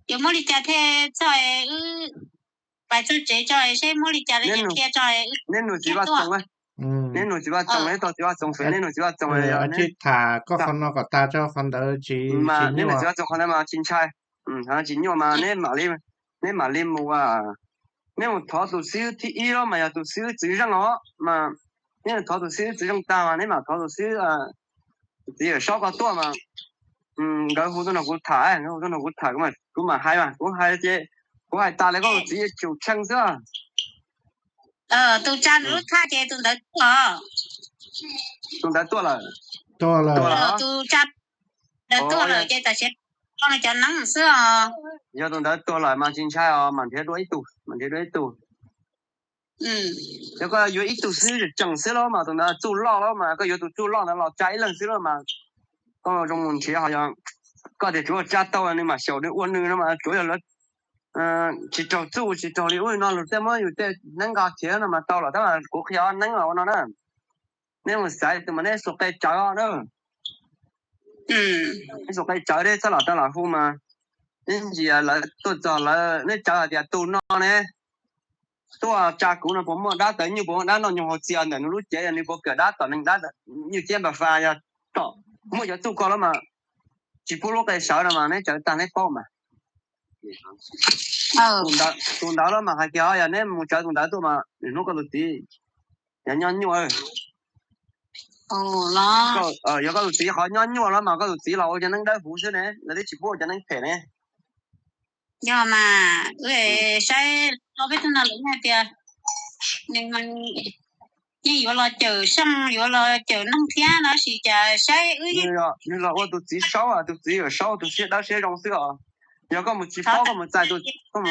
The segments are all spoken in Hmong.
Yuav muab li cas thiaj txog wb pais txog tsev tso seb muab li cas li qhia tso. Neb nug txiv Vaj Txoos, neb nug txiv Vaj Txoos, neb tau txiv Vaj Txoos feem, neb nug txiv Vaj Txoos. Yog neb tham koj qhov no kom tag tso, qhov ntawd tsis nyuaj, txiv Vaj Txoos qhov ntawd mas tsis ntshai. Tsis nyuaj mas neb mam li, neb mam li mus, neb mus thov tus xib hwb thib ib los mas yog tus xib hwb txwv zeej os mas, neb mus thov tus xib hwb txwv zeej tag mas neb mam thov tus xib hwb, tus txiv Yawm Saub ko tuaj mas, nkawd hu tuaj nrog kuv tham, nkawd hu tuaj nrog kuv tham, kuv mam hais mas, kuv hais ces, kuv hais tas li koj tus txiv yuav tsum tsheej xwb. Tus tsa nws lub thaj ces tus ntawd tuaj. Tus ntawd tuaj lawm. Tus tsa ntawd tuaj lawm ces tam sim no cov neeb xwb os. Yog tus ntawd tuag lawm mas tsis ntshai os, mam nrhiav dua ib tug, mam nrhiav dua ib tug. Yog koj yuav ib tug xwb tseem xwb los mas tus ntawd txuj loj los mas koj yuav tus txuj loj ntawd los tsa ib leeg xwb los mas, koj zoo mus nrhiav ho yog koj tias tsuav tsa tau nws mam xyaum nws ua nws no mas tsuav yog lawv tsis raug txuj tsis raug li ub li no lawv tej muab yus tej neeb nqa khiav no mas tau los tab mas kuv qhia neeb los ua no na. Neb mus xaiv tus mas neb xuas qe tsawv os na. Neb xuas qe tsawv thiab txhob lam tau lam hu mas, ib ntsis lawv tuaj txog lawv neb tsawv hais tias tus no ne tuaj tsa kuv no puas muaj dab tawv nyuj, puas muaj dab noj nyoog hauv txias ntawm nws lub cev, yog nws puas kawm dab tom neeg dab nyuj ciab npas fas, yog tom muaj cov txuj ko los mas tsis pub lub qe sawv no mas neb tsawv tag neb paub mas. Tus ntawd los mas hais tias yog neb mus tsawv tus ntawd tuaj mas hnub koj tus txiv yog nyob nyuaj. Yog koj tus txiv qhov nyob nyuaj los mas koj tus txiv los ua cov neeb dawb huv xwb ne, lawv twb tsis pub ua cov neeb phem ne. Yog mas wb saib tau peb tug no lawm hais tias nws yeej yuav los cawm seej yuav los cawm neeg thiab no sis cas saib wb. Nws los ua tus txiv Saub, tus txiv Yawm Saub tus siab dawb siab zoo xwb os. Yog koj mus tsis paub koj mus txais tus, koj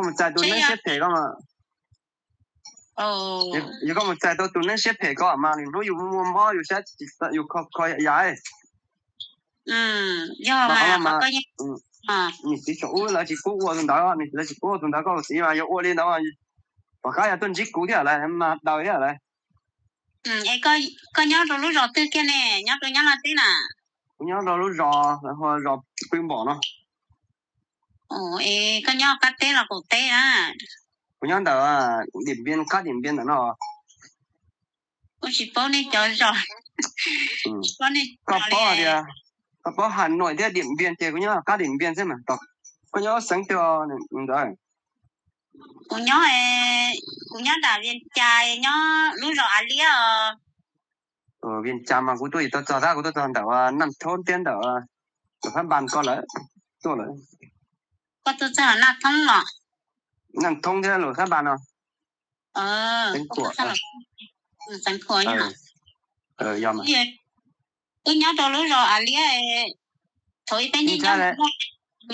mus txais tus neeb siab phem ko mas, yog koj mus txais tau tus neeb siab phem ko mas lwm hnub yus muaj mob yus saib yus kho kho yam yam. Yog mas, nws txiv tsaum ub lawv tsis pub ua tus ntawd, lawv tsis pub ua tus ntawd, koj tus txiv mas yog ua li ntawd, tom qab yog tuaj ntsib kuv thiab lawv mas daws thiab lawv. Es koj nyob rau lub zos twg kiag ne, nyob rau Nyab Laj teb na? Kuv nyob rau lub zos, zos Pw Npom no. Es koj nyob qab teb los qaum teb na? Kuv nyob ntawm Dim Npiab, qab Dim Npiab ntawm no. Kuv tsis paub nej cov zos. Koj paub tias, koj paub Has Nois thiab Dim Npiab ces kuv nyob qab Dim Npiab xwb mas. Koj nyob xeev twg ntawd? Kuv nyob, kuv nyob nram Vias Cas, nyob lub zos Av Liab os. Vias Cas mas kuv tuaj tsis tau txog tab, kuv tuaj txog ntawm Naj Thoob thiab ntawm Luam Phab Npas ko lawm, tuaj lawm. Koj tuaj txog Naj Thoob los? Naj Thoob thiab Luam Phab Npas no. Xeev Khuam. Xeev Khuam. Wb nyob rau lub zos Av Liab, thaum peb nyob,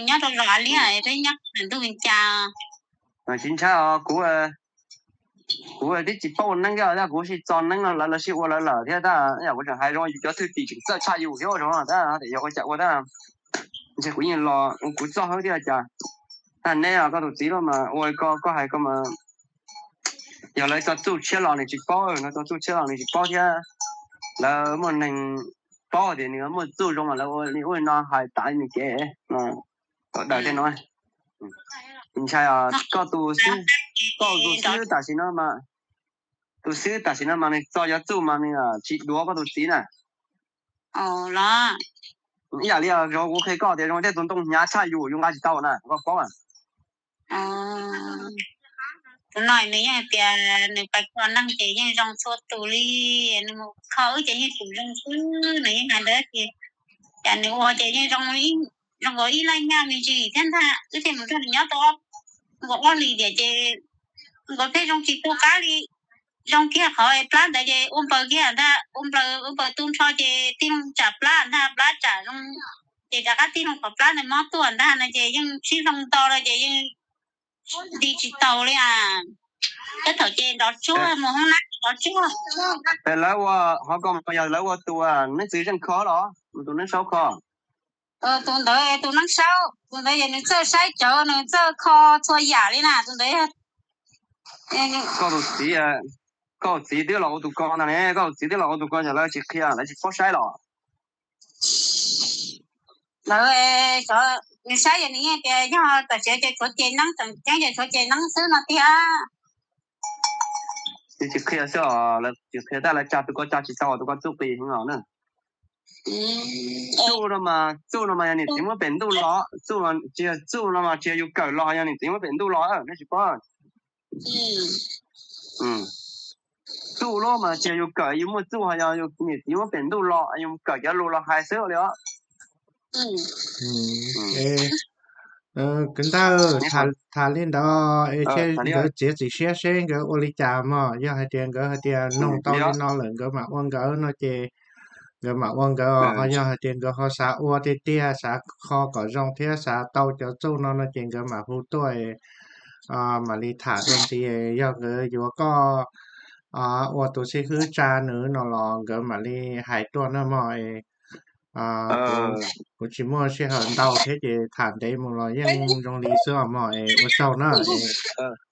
nyob rau zos Av Liab peb nyob ntuj Vias Cas. Tsis ntshai os, kuv, kuv twb tsis paub ua neeb thiab, kuv sib txo neeb no lawv, lawv sib ua lawv lawm thiab tab, yam kuv tseem hais zoo yus cov thwj tim tseem txawj tshaj yus thiab ua zoo tab, yog ua cas ua tab, ntshe kuv yeej los kuv txoj hauv thiab cas. Tab neb koj tus txiv los mas ua ko koj hais ko mas, yog lawv tso txuj tshiab los nws tsis paub, lawv tso txuj tshiab los nws tsis paub thiab. Lawv muaj neeg paub tias nws muaj txuj zoo mas lawv ua li ub li no hais tas nws kev no. Kom daws tej no. Ntshai koj tus xib, koj tus xib hwb tam sim no mas, tus xib hwb tam sim no mas nws txo cov txuj mas nws tsis duav koj tus txiv na. Ib yam li zoo kuv qhia koj tias zoo tej tus ntoo hnyav tshaj yus, yus nqa tsis tau na, koj paub. Tus no nws yeej hais tias nws pais kho neeg ces yeej zoo txhua tus li, nws mus kho wb ces yeej pum zoo xwb, nws yeej hais ntawd ces cas nws ua ces yeej zoo, zoo nkaus ib laj nyaj me ntsis thiab ntag, wb thiaj mus nrog nws nyob tau nkaus ob hlis tiam ces nkaus thiaj zoo tsis tu qab li. Zoo kiag qhov plab ntawd ces ua npaws kiag ntag, ua npaws ua npaws tu nrho ces tij laug tsam plab ntag, plab tsam zoo ces rov qab tij laug qhov plab ntawd mob tuaj ntag no ces yeej sib hloov nto no ces yeej nti tsis taus li as. Peb thaum ces nrov tsuag mus hoob nab nrov tsuag. Lawv ua qhov ko mas yog lawv ua tus neeb txwv zeej kho los tus neeb saub kho? Tus ntawd tus neeb saub, tus ntawd ces nws txawj saib cawv, nws txawj kho txhua yam li na tus ntawd. Koj tus txiv, koj tus txiv twb los ua tus ko ntag ne, koj tus txiv twb los ua tus ko ces lawv tsis qhia, lawv tsis paub saib los? Lawv, nws saib yog nws yeej tias yog tam sim ces tshuav ceg neeb, tseem ceeb ces tshuav ceg neeb xwb no tiag. Tsis qhia xwb os, lawv tsis qhia tab lawv tsa tus ko tsa tsis tau, tus ko txuj qis heev os na. Txuj no mas, txuj no mas yog niam txiv muab pem ntuj los, txuj no tsis yog, txuj no mas tsis yog yus kawm los, yog niam txiv muab pem ntuj los, nej tsis paub. Txuj lub mas tsis yog yus kawm, yus muaj txuj, ho yog niam txiv muab pem ntuj los, yus kawm cov lus los hais xwb li os. Kwv ntawd, tham li ntawd es nkawd txiav txim siab seb nkawd ua li cas mog. Yog hais tias nkawd hais tias nug tau li no lawm nkawd mam ua nkawd no ces nkawd mam ua nkawd. Ho yog hais tias nkawd ho xav ua tiag tiag, xav kho kom zoo thiab xav tau cov txuj no no ces nkawd mam hu tuaj, mam li tham dua ntxiv. Yog nkawd yuav koj ua tus xib hwb tsa nws no los nkawd mam li hais tuaj na mog. Kuv tsis muaj sij hawm ntau thiab ces tham ntev mus los yeej zoo li xwb os mog. Es ua tsaug na,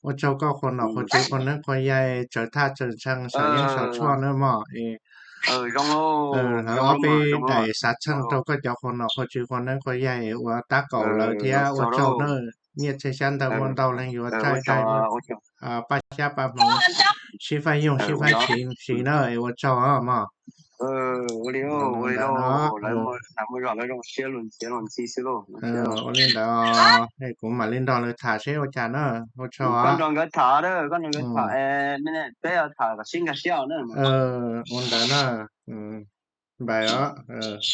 ua tsaug koj qhuas nom qhuas tswv qhuas neeb qhuas yaig, tsawv thaj tsawv tshee saum yeeb saum tshuaj na mog. Es lawv ob peb daim xav txheej rau koj cov qhuas nom qhuas tswv qhuas neeb qhuas yaig uas tab kaum lawv thiab ua tsaug na. Nyiaj txiag xyab ntawv muaj ntau leej yuav thaij thaij paj xyab paj hmoov, sib faib yoog sib faib siv na es ua tsaug mog. Ua li ntawd, kuv mam li nrog lawv tham seb ua cas na. Ua tsaug. Ua ntawd na, npais os.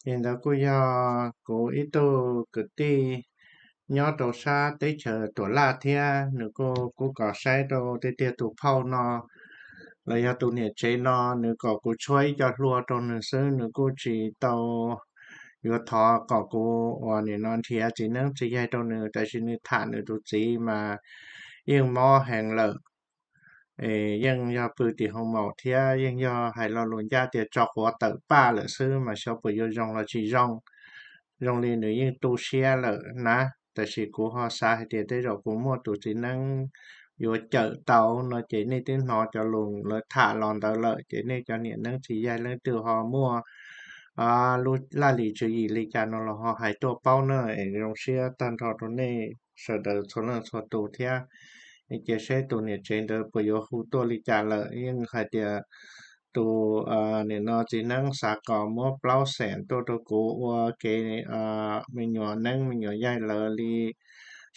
Ces ntawd kuj yog kuv ib tug kwv tij nyob rau sab teb chaws Tuam Laj thiab nws kuj, kuj kom saib rau tiag tiag tus phauj no los yog tus niam tsev no, nws kom kuv tshuab ib co hlua rau nws xwb, nws kuj tsis tau yuav thov kom kuv uas nim no nrhiav txiv neeb txiv yaig rau nws, tab sis nws tham nws tus txiv mas yeej mob heev lawm. Es yeej yog pw tim hoo maum thiab yeej yog hais lo lus ncaj tias tso quav tawm paj lawm xwb mas xyov puas yuav zoo los tsis zoo. Zoo li nws yeej tu siab lawm na, tab sis kuv ho xav hais tias tej zaum kuv muaj tus txiv neeb yuav cawm tau no ces nej twb hnov cov lus lawv tham los ntawd lawm, ces nej cov niam neeb txiv yaig leej twg ho muaj lub laj lim tswv yim li cas no los ho hais tuaj paub na. Es zoo siab tag nrho rau nej sawv daws txhua leej txhua tus thiab. Cia seb tus niam tsev ntawd puas yuav hu tuaj li cas lawm, yeej hais tias tus nim no txiv neeb xav kom muab plaub xeem tuaj rau kuv ua kev me nyuam neeb me nyuam yaig lawv li,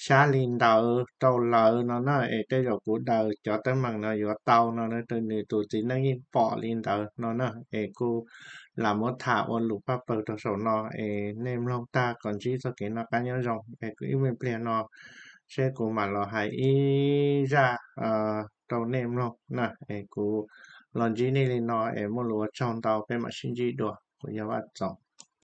sab li ntawd rau lawv no na. Es tej zaum kuv daws cov teeb meem no yuav tau no, nws tus txiv neeb yeej pom li ntawd no na. Es kuj lam muab tham ua lus paj pawg rau saum no, es nej mloog tag kom ntsib txoj kev noj qab nyob zoo. Es kuv ib me pliag no seb kuv mam los hais ib zaj rau nej mloog na. Es kuv los ntsib nej li no es muaj lus ua tsaug ntau, peb mam sib ntsib dua. Kuv yog Vaj Txoov.